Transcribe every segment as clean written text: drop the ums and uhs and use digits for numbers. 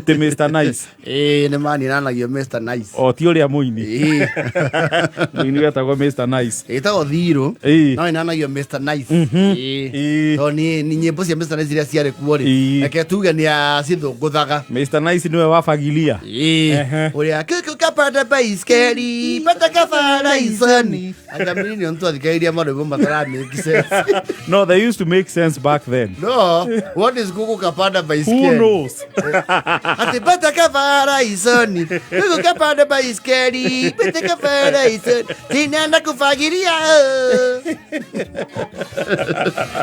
Ti Mr Nice? Ĩĩ, nĩ maninanagio Mr Nice. O ti ũrĩa mũini? Ĩĩ. Mũini wetagwo Mr Nice. Ĩtagwo Thirũ. No ĩnanagio Mr Nice. Ĩĩ. Tondũ nĩ nyĩmbo cia Mr Nice iria ciarĩ kuo rĩ, reke tuge nĩ acithũngũthaga. Mr Nice nĩwe wabagilia. Ĩĩ. Ũrĩa kuku kapanda baiskeli patakabara isoni. Anga millennium twathikagĩrĩria marwĩmbo matara make sense. No, they used to make sense back then. No, what is kuku kapanda Who baiskeli? knows? Ati patakabara isoni. Kuku kapanda baiskeli patakabara isoni. Tinaenda kufagilia.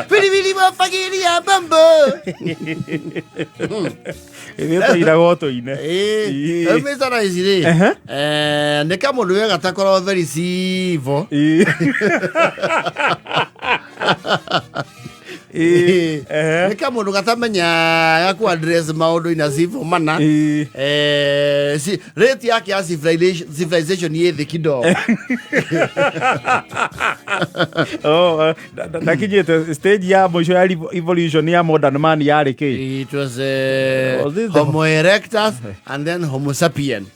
Pilipili wafagilia bambo. Ithuĩ twairaga tũine. Ĩĩ. Rĩu Mr. Nice rĩ, nĩ kamũndũ we gatakoragwo very civil. Ĩĩ. Ehe. Nĩ kamũndũ gatamenyaga ku address maũndũ ina civil mana. Rate yake ya civilization ĩ thĩ kidogo. Oh, ndakinyĩte stage ya mũico ya evolution ya modern man yarĩ kĩ? It was, Was this the- Homo erectus and then Homo sapien.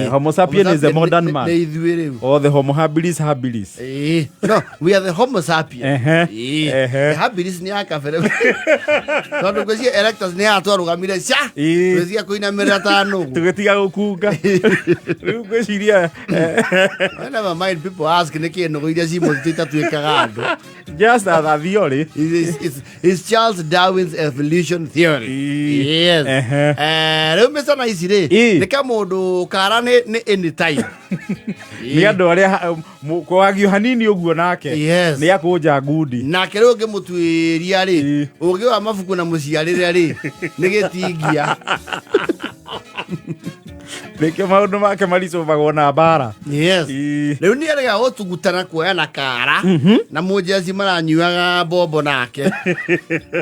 Homo sapien is the modern man. Nĩ ithuĩ rĩu. Or the Homo habilis habilis? No, we are the Homo sapien. Ehe. The habilis nĩ ya kabere. Tondũ ngwĩciria erectus nĩ ya twarũgamire ca. Ngwĩciria kũinamĩrĩra ta nũgũ. Tũgĩtiga gũkunga rĩu ngwĩciria. I never mind people ask nĩkĩ nũgũ iria ci mũtitũ itatuĩkaga andũ. Just as a theory. It's Charles Darwin's evolution theory. Yes. Rĩu Mr. Nice rĩ, nĩ kamũndũ kara nĩ anytime. Nĩ andũ arĩa kwagio hanini ũguo nake nĩ akũnja ngundi. Nake rĩu ũngĩmũtuĩria rĩ, ũgĩ wa mabuku na mũciarĩre rĩ, nĩ gĩtingia. Nĩkĩo maũndũ make maricũbagwo na mbara. Yes. Rĩu nĩ arega gũtugutana kuoya na kara na mũnjeci maranyuaga mbombo nake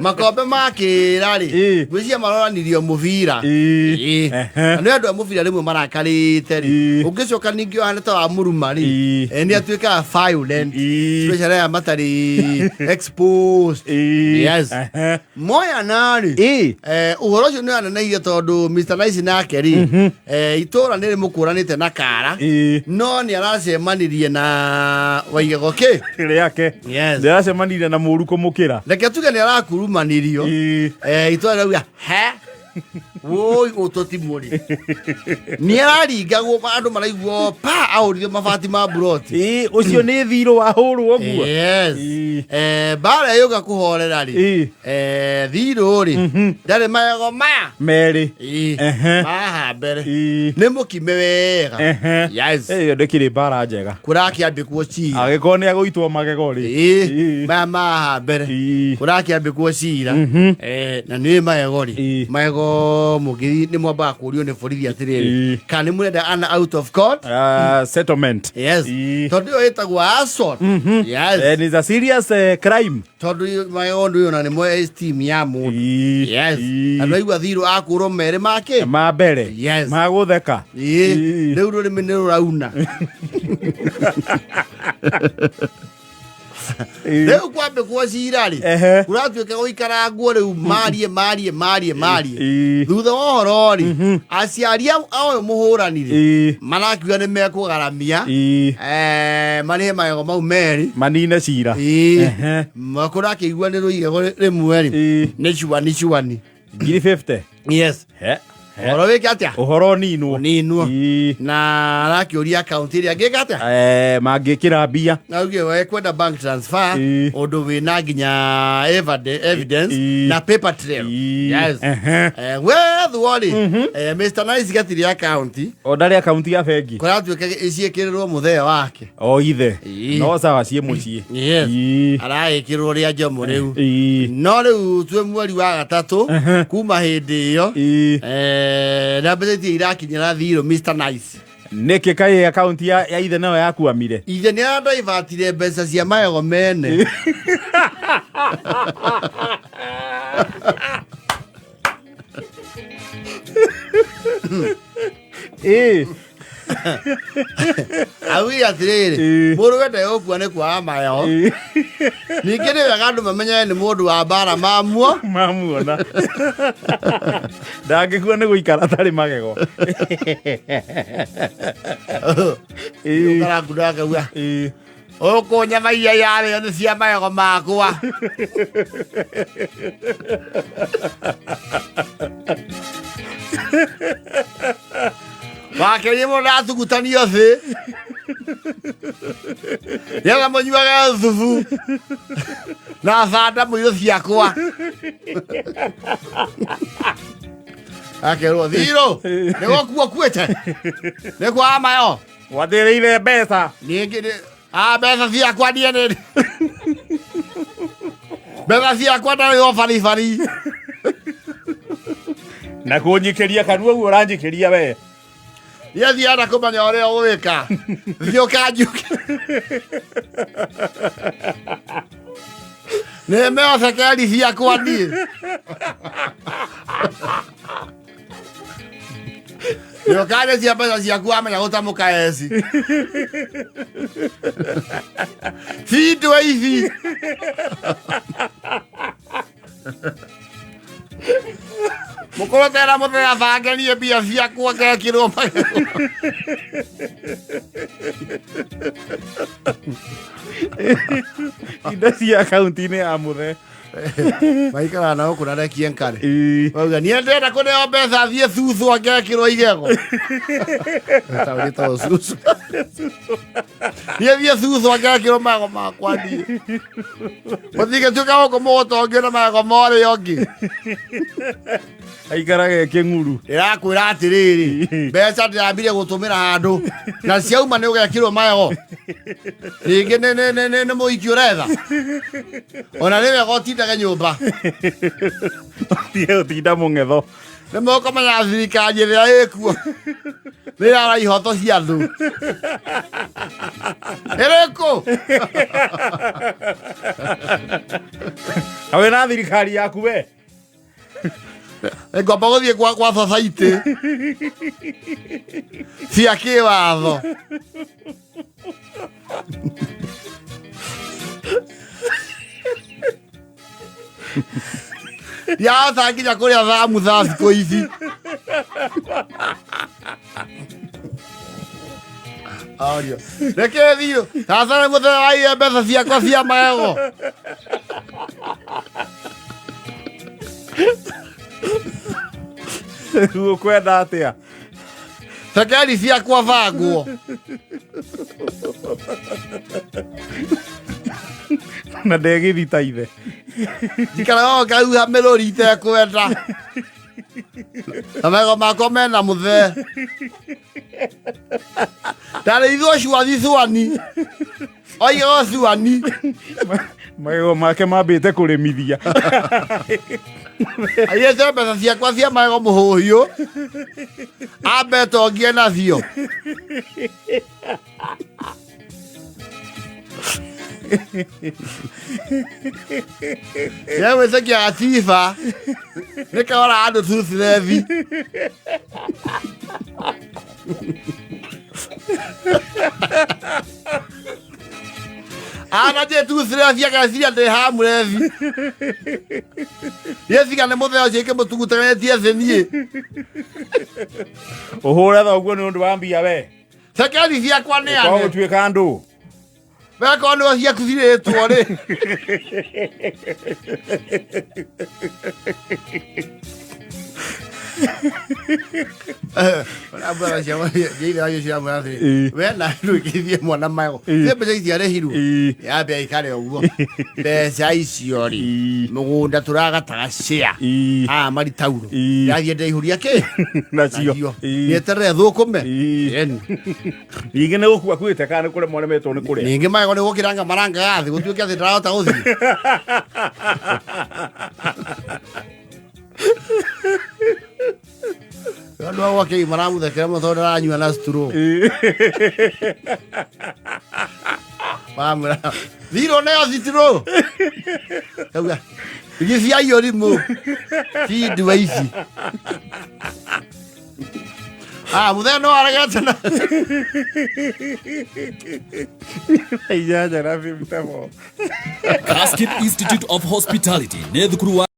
makombe makĩra rĩ, ngwĩciria maroranirio mũbira. Na nĩ andũ a mũbira rĩmwe marakarĩte rĩ, ũngĩcoka ningĩ ũhane ta wa mũruma rĩ, nĩ atuĩkaga violent, especially aya matarĩ exposed. Yes. Moyana rĩ, ũhoro ũcio nĩ wanenehire tondũ Mr Nice nake rĩ, itũra nĩ rĩmũkũranĩte na kara, no nĩ aracemanirie na waigego kĩ rĩake. Yes. Ndĩracemanirie na mũru kũmũkĩra. Reke tuge nĩ arakurumanirio. Itũra rĩauga he woi ũtũ ti mũrĩ nĩ araringagwo, andũ maraiguo pa ahũrire mabati ma buroti. Ĩĩ, ũcio nĩ thirũ wahũrwo ũguo. Yes. Mbara yũka kũhorera rĩ, thirũ rĩ ndarĩ magego maya merĩ. Haha mbere nĩ mũkime wega. Yes. Ĩyo ndĩkĩrĩ mbara njega. Kũrakĩambĩkwo cira. Agĩkorwo nĩ agũitwo magego rĩ. Ĩĩ, maya maha mbere kũrakĩambĩkwo cira. Na nĩ magego rĩ, magego mũngĩthi nĩ mwambaga kũrio nĩ borithi atĩrĩrĩ, kana nĩ mũrenda ana out of court settlement. Yes, tondũ ĩyo ĩtagwo assault. Yes. And it's a serious crime. Tondũ magego ndũ ĩyo na nĩmo esteem ya mũndũ. Yes. Andũ aigua thirũ akũrwo merĩ make ma mbere. Yes. Ma gũtheka. Ĩĩ, rĩu rũrĩmĩ nĩ rũrauna. Rĩu kwambĩkwo cira rĩ, kũratuĩka gũikarangwo rĩu marie marie marie marie. Thutha wa ũhoro rĩ, aciari a ũyũ mũhũrani rĩ, marakiuga nĩ mekũgaramia marĩhe magego mau merĩ manine cira. Kũrakĩiguanĩrwo igego rĩmwe rĩ nĩ cuani cuani. Ngiri 50. Yes. He. Ũhoro wĩke atĩa? Ũhoro ũninwo. Ũninwo. Na arakĩũria akaunti ĩrĩa angĩka atĩa? Mangĩkĩra mbia. Auge we kwenda bank transfer, ũndũ wĩna nginya evidence na paper trail. Yes. Wethwo rĩ, Mr Nice gatirĩ akaunti. O ndarĩ akaunti ya bengi. Kũratuĩka ciĩkĩrĩrwo mũthee wake. O ithe. No sawa ciĩ mũciĩ. Yes. Aragĩkĩrwo rĩa njomo rĩu. No rĩu twĩ mweri wa gatatũ kuma hĩndĩ ĩyo, na mbeca itirĩ irakinyĩra thirũ Mr Nice. Nĩkĩ kaĩ akaunti ya ithe nayo yakuamire? Ithe nĩ aradaivatire mbeca cia magego mene. Augire atĩrĩrĩ, mũrũwe ndegũkua nĩ kwaga mayo. Ningĩ nĩ wega andũ mamenye nĩ mũndũ wa mbara mamuo. Mamuona ndangĩkua nĩ gũikara atarĩ magego. Ũkarakunda akauga ũkũnyamaia yarĩo nĩ cia magego makwa. Wakerie mũno ndathugutanio thĩ nĩgetha mũnyuage thubu na banda mũirũ ciakwa. Akerwo thirũ nĩ gũkua kuĩte nĩ kwaga mayo. Wathĩrĩire mbeca. Ningĩ ah, mbeca ciakwa niĩ nĩ mbeca ciakwa ndarĩ o baribari. Na kũnjikĩria kanua ũguo ũranjikĩria we. Niĩ thiaga kũmenya ũrĩa ũgwĩka thiĩ ũkanjuke nĩ meo cekeri ciakwa niĩ. Nĩũkane cia mbeca ciaku wamenya gũtamũka eci cindwe ici. Mũkũrũ tera mũthenya bangerie mbia ciakwa ngekĩrwo magego. Indo cia akaunti-inĩ ya mũthee. Maikaraga na gũkũ na rekie nkare. Bauga niĩ ndĩrenda kũneo mbeca thiĩ cucu angekĩrwo igego. Taũni to cucu. Niĩ thiĩ cucu angekĩrwo magego makwa niĩ. Mũtigĩtuĩka gũkũ mũgũtongio na magego ma ũrĩa ũngĩ. Aikarage kĩng'uru. Ndĩrakwĩra atĩrĩrĩ, mbeca ndĩrambire gũtũmĩra handũ na ciauma nĩ ũgekĩrwo magego. Rĩngĩ nĩ mũhiki ũretha. Ona nĩ wega ũtindage nyũmba. Ũtige gũtinda mũng'etho. Nĩ mũkũmenya thirikari ĩrĩa ĩkuo nĩ yara ihoto cia andũ. Ĩrĩkũ? Kawe na thirikari yaku we. Ngomba gũthiĩ kwa society cia kĩwatho. Ndiahota nginya kũrĩa thamutha thikũ ici. Ario. Reke thiũ. Sasa nĩ mũthenya waiye mbeca ciakwa cia magego. Rĩu ũkwenda atĩa? Cekeri ciakwa bangwo. Na ndegĩthita ithe. Njikaraga o ngauha mĩrũri itekwenda. Na magego makwa mena mũthee. Ndarĩithwo cuani cuani. Oigaga cuani. Magego make mambĩte kũrĩmithia. Aiyĩte mbeca ciakwa cia magego mũhũhiũ. Ambe tongie nacio. Ndĩragwĩtĩkia gatiba nĩ kora andũ tuthirethi. Ananjĩ tuthirethi ageciria ndĩ hamurethi. Gĩciga nĩ mũthenya ũcio ikĩmũtugutagĩtie thĩ niĩ. Ũhũre thoguo nĩ ũndũ wa mbia we. Cekeri ciakwa nĩ Kwaga ane. gũtuĩka andũ. Wekorwo nĩwe ciaku cirĩtwo rĩ. We na ndwĩkithie mwana magego. Ĩ mbeca ici arĩhirwo. Yambe aikare ũguo. Mbeca icio rĩ. Mũgũnda tũragataga share. Haha maritauro. Yathiĩ ndeihũria kĩ? Nacio. Nacio. Nĩeterere thũkũme. Ĩni. Ningĩ nĩ gũkua kuĩte kana nĩ kũremwo aremetwo nĩ kũrĩa. Ningĩ magego nĩ gũkĩranga marangaga thĩ gũtuĩke atĩ ndarahota gũthiĩ. Andũ a gwake maramũthekera mũno tondũ ndaranyua na straw. Maramwĩra thirwo nayo straw. Kauga gĩciaio rimũ ti ndua ici. Ah, mũthee no aregete na 8 na 54. Casket Institute of Hospitality nĩ thukuru wa